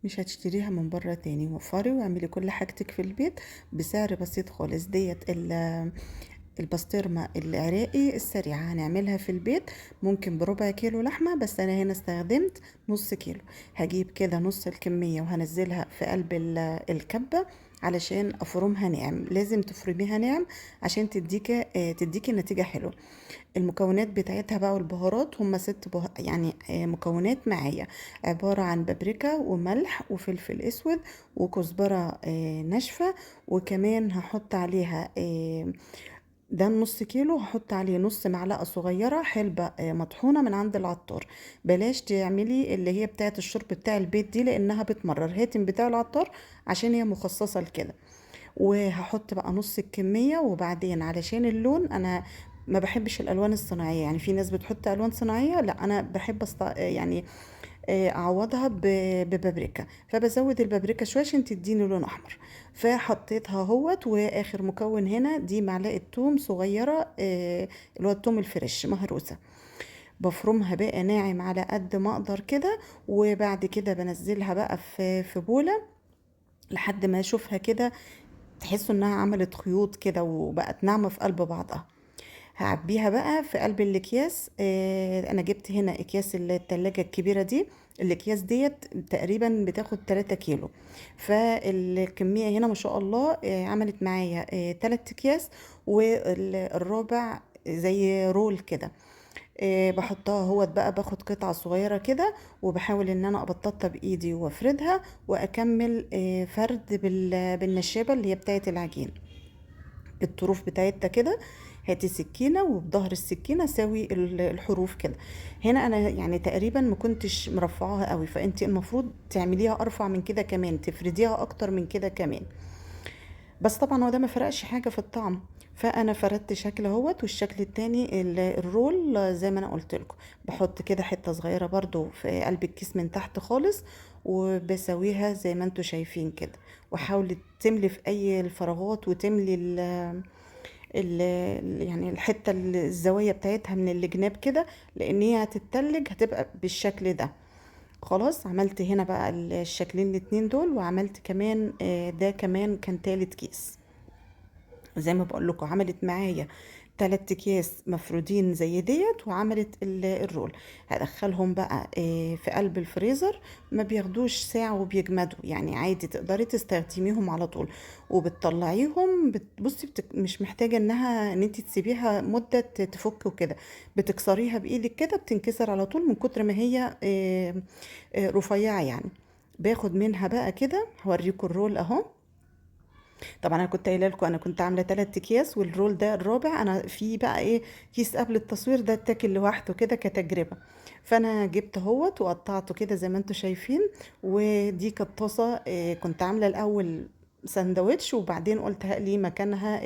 مش هتشتريها من بره تاني. وفري واعملي كل حاجتك في البيت بسعر بسيط خالص. ديت البسطرمة العراقي السريعة هنعملها في البيت، ممكن بربع كيلو لحمة، بس أنا هنا استخدمت نص كيلو. هجيب كده نص الكمية وهنزلها في قلب الكبة علشان أفرمها ناعم. لازم تفرميها ناعم عشان تديكي نتيجة حلوة. المكونات بتاعتها بقى والبهارات هم 6 مكونات معايا، عبارة عن بابريكا وملح وفلفل اسود وكزبرة ناشفة، وكمان هحط عليها ده النص كيلو هحط عليه نص معلقة صغيرة حلبة مطحونة من عند العطار. بلاش تعملي اللي هي بتاعة الشرب بتاع البيت دي لانها بتمرر، هاتي بتاع العطار عشان هي مخصصة لكده. وهحط بقى نص الكمية. وبعدين علشان اللون انا ما بحبش الالوان الصناعية، يعني في ناس بتحط الوان صناعية، لا انا بحب اعوضها ببابريكا، فبزود البابريكا شوية عشان تديني لون احمر. فحطيتها اهوت. واخر مكون هنا دي معلقه توم صغيرة، اللي هو التوم الفريش مهروسه، بفرمها بقى ناعم على قد ما اقدر كده. وبعد كده بنزلها بقى في بوله لحد ما اشوفها كده، تحسوا انها عملت خيوط كده وبقت ناعمة في قلب بعضها. هعبيها بقى في قلب الاكياس. انا جبت هنا اكياس التلاجة الكبيرة دي، الاكياس ديت تقريبا بتاخد 3 كيلو، فالكمية هنا ما شاء الله، عملت معايا، 3 اكياس، والرابع زي رول كده. بحطها اهوت بقى، باخد قطعة صغيرة كده وبحاول ان انا ابططها بايدي وافردها، واكمل، فرد بالنشابة اللي هي بتاعت العجين، الطروف بتاعتها كده. هاتي سكينة وبظهر السكينة ساوي الحروف كده. هنا انا تقريبا ما كنتش مرفعاها قوي، فانت المفروض تعمليها ارفع من كده كمان، تفرديها اكتر من كده كمان، بس طبعا هو ده ما فرقش حاجة في الطعم. فانا فردت شكل اهوت، والشكل التاني الرول زي ما انا قلت لكم بحط كده حتة صغيرة برضو في قلب الكيس من تحت خالص، وبسويها زي ما انتوا شايفين كده. وحاولي تملي في اي الفراغات، وتملي الحتة الزوايا بتاعتها من الجناب كده، لان هي هتتلج هتبقى بالشكل ده. خلاص عملت هنا بقى الشكلين الاتنين دول، وعملت كمان، ده كمان كان تالت كيس. زي ما بقول لكم عملت معايا 3 اكياس مفرودين زي ديت، وعملت الرول. هدخلهم بقى، في قلب الفريزر، ما بياخدوش ساعة وبيجمدوا، عادي تقدري تستخدميهم على طول. وبتطلعيهم، بصي، مش محتاجة ان انت تسيبيها مدة تفك وكده، بتكسريها بايدك كده بتنكسر على طول من كتر ما هي، رفيعة. باخد منها بقى كده، هوريكم الرول اهو. طبعا انا كنت قايله لكم انا كنت عامله 3 اكياس، والرول ده الرابع. انا في بقى كيس قبل التصوير ده اتاكل لوحده كده كتجربة، فانا جبت اهوت وقطعته كده زي ما انتم شايفين. ودي كانت طاسه، كنت عامله الاول سندوتش، وبعدين قلت هقلي مكانها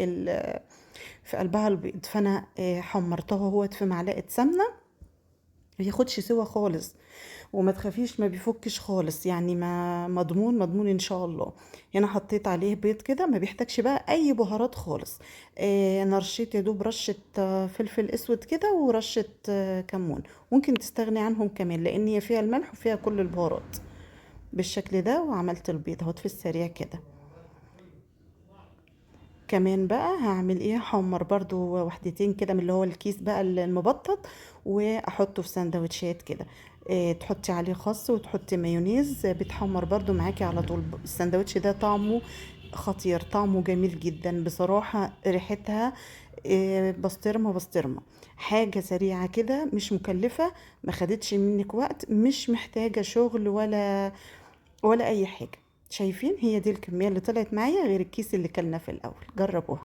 في قلبها البيض، فانا، حمرتها اهوت في معلقه سمنه، ما بياخدش سوا خالص، وما تخافيش ما بيفكش خالص، ما مضمون، مضمون ان شاء الله. هنا حطيت عليه بيض كده، ما بيحتاجش بقى اي بهارات خالص. انا رشيت يا دوب رشه، فلفل اسود كده ورشه، كمون، ممكن تستغني عنهم كمان لان هي فيها الملح وفيها كل البهارات بالشكل ده. وعملت البيض اهوت في السريع كده. كمان بقى هعمل ايه، هحمر برضو وحدتين كده من اللي هو الكيس بقى المبطط، واحطه في سندوتشات كده. تحطي عليه خس وتحطي مايونيز، بتحمر برضو معاكي على طول. السندوتش ده طعمه خطير، طعمه جميل جدا بصراحة، ريحتها، بسطرمة، بسطرمة، حاجة سريعة كده، مش مكلفة، ما خدتش منك وقت، مش محتاجة شغل ولا أي حاجة. شايفين هي دي الكمية اللي طلعت معايا غير الكيس اللي كلنا في الأول. جربوها.